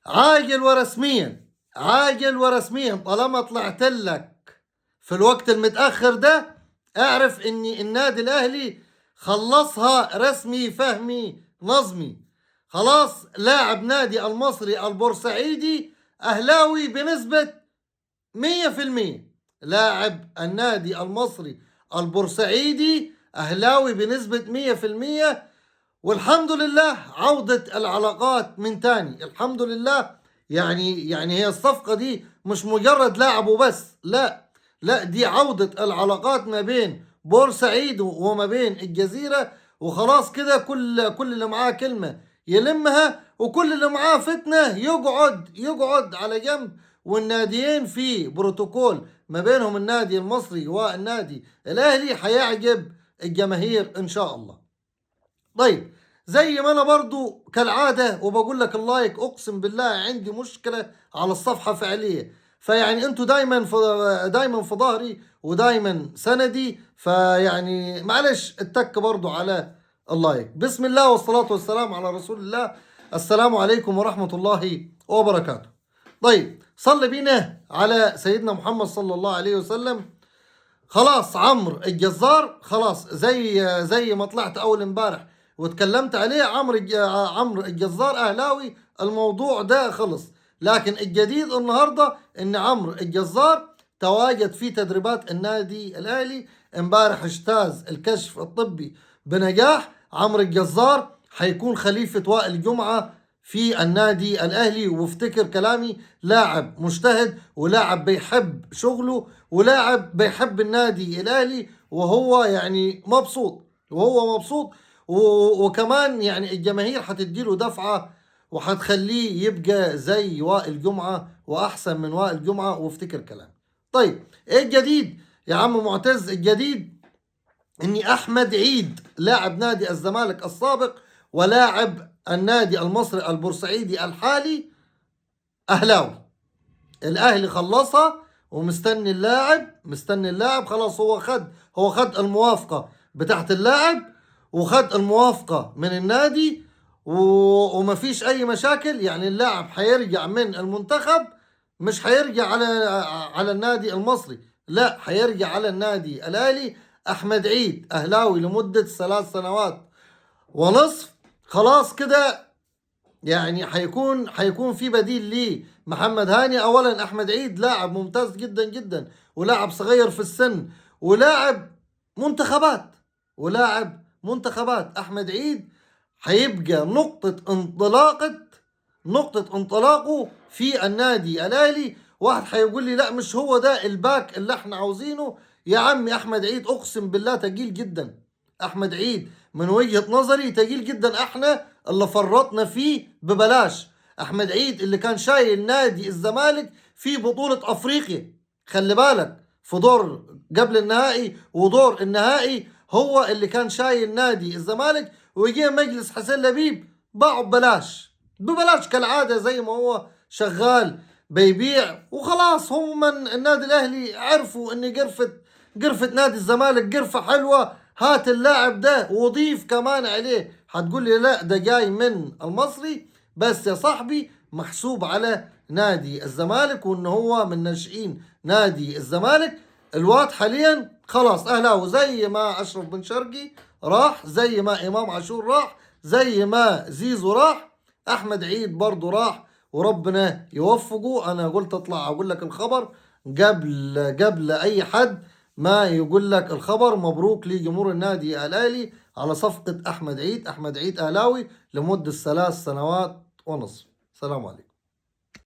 عاجل ورسميا، عاجل ورسميا، طالما طلعت لك في الوقت المتأخر ده اعرف ان النادي الاهلي خلصها رسمي فهمي نظمي. خلاص لاعب نادي المصري البورسعيدي اهلاوي بنسبة 100%. لاعب النادي المصري البورسعيدي اهلاوي بنسبة 100%، والحمد لله عودة العلاقات من تاني، الحمد لله. يعني هي الصفقة دي مش مجرد لاعب وبس، لا لا، دي عودة العلاقات ما بين بورسعيد وما بين الجزيرة، وخلاص كده كل اللي معاه كلمة يلمها، وكل اللي معاه فتنة يقعد على جنب. والناديين في بروتوكول ما بينهم النادي المصري والنادي الأهلي هيعجب الجماهير إن شاء الله. طيب زي ما انا برضو كالعادة وبقول لك ال like، اقسم بالله عندي مشكلة على الصفحة فعلية، فيعني انتوا دايما في ظهري ودايما سندي، فيعني معلش اتك برضو على ال like. بسم الله والصلاة والسلام على رسول الله، السلام عليكم ورحمة الله وبركاته. طيب صلي بينا على سيدنا محمد صلى الله عليه وسلم. خلاص عمرو الجزار، خلاص زي ما طلعت اول امبارح واتكلمت عليه، عمرو الجزار اهلاوي، الموضوع ده خلص. لكن الجديد النهارده ان عمرو الجزار تواجد في تدريبات النادي الاهلي امبارح، اجتاز الكشف الطبي بنجاح. عمرو الجزار حيكون خليفة وائل جمعة في النادي الاهلي، وافتكر كلامي، لاعب مجتهد ولاعب بيحب شغله ولاعب بيحب النادي الاهلي، وهو يعني مبسوط، وهو مبسوط، وكمان يعني الجماهير هتديله دفعة وهتخليه يبقى زي وائل جمعة واحسن من وائل جمعة، وافتكر كلامي. طيب ايه الجديد يا عم معتز؟ الجديد اني احمد عيد لاعب نادي الزمالك السابق ولاعب النادي المصري البورسعيدي الحالي اهلاوي. الاهلي خلصها ومستني اللاعب، مستني اللاعب، خلاص هو خد الموافقة بتاعت اللاعب وخد الموافقة من النادي ومفيش اي مشاكل. يعني اللاعب هيرجع من المنتخب، مش هيرجع على النادي المصري، لا هيرجع على النادي الاهلي. احمد عيد اهلاوي لمدة 3 سنوات ونصف، خلاص كده يعني هيكون في بديل لمحمد هاني. اولا احمد عيد لاعب ممتاز جدا جدا، ولاعب صغير في السن، ولاعب منتخبات، ولاعب منتخبات. احمد عيد هيبقى نقطة انطلاقه في النادي الاهلي. واحد هيقول لي لا مش هو ده الباك اللي احنا عاوزينه. يا عمي احمد عيد اقسم بالله تقيل جدا، احمد عيد من وجهة نظري تقيل جدا، احنا اللي فرطنا فيه ببلاش. احمد عيد اللي كان شايل نادي الزمالك في بطولة افريقيا، خلي بالك، في دور قبل النهائي ودور النهائي هو اللي كان شايل نادي الزمالك، ويجي مجلس حسين لبيب باعه ببلاش، ببلاش كالعادة زي ما هو شغال بيبيع وخلاص. هم من النادي الاهلي عرفوا ان قرفة نادي الزمالك قرفة حلوة، هات اللاعب ده وضيف كمان عليه. هتقول لي لا ده جاي من المصري، بس يا صاحبي محسوب على نادي الزمالك وان هو من ناشئين نادي الزمالك. الواد حاليا خلاص اهلاوي، زي ما اشرف بن شرقي راح، زي ما امام عاشور راح، زي ما زيزو راح، احمد عيد برضو راح، وربنا يوفقه. انا قلت اطلع اقول لك الخبر قبل اي حد ما يقول لك الخبر. مبروك لجمهور النادي الاهلي على صفقة احمد عيد. احمد عيد اهلاوي لمدة 3 سنوات ونصف. سلام عليكم.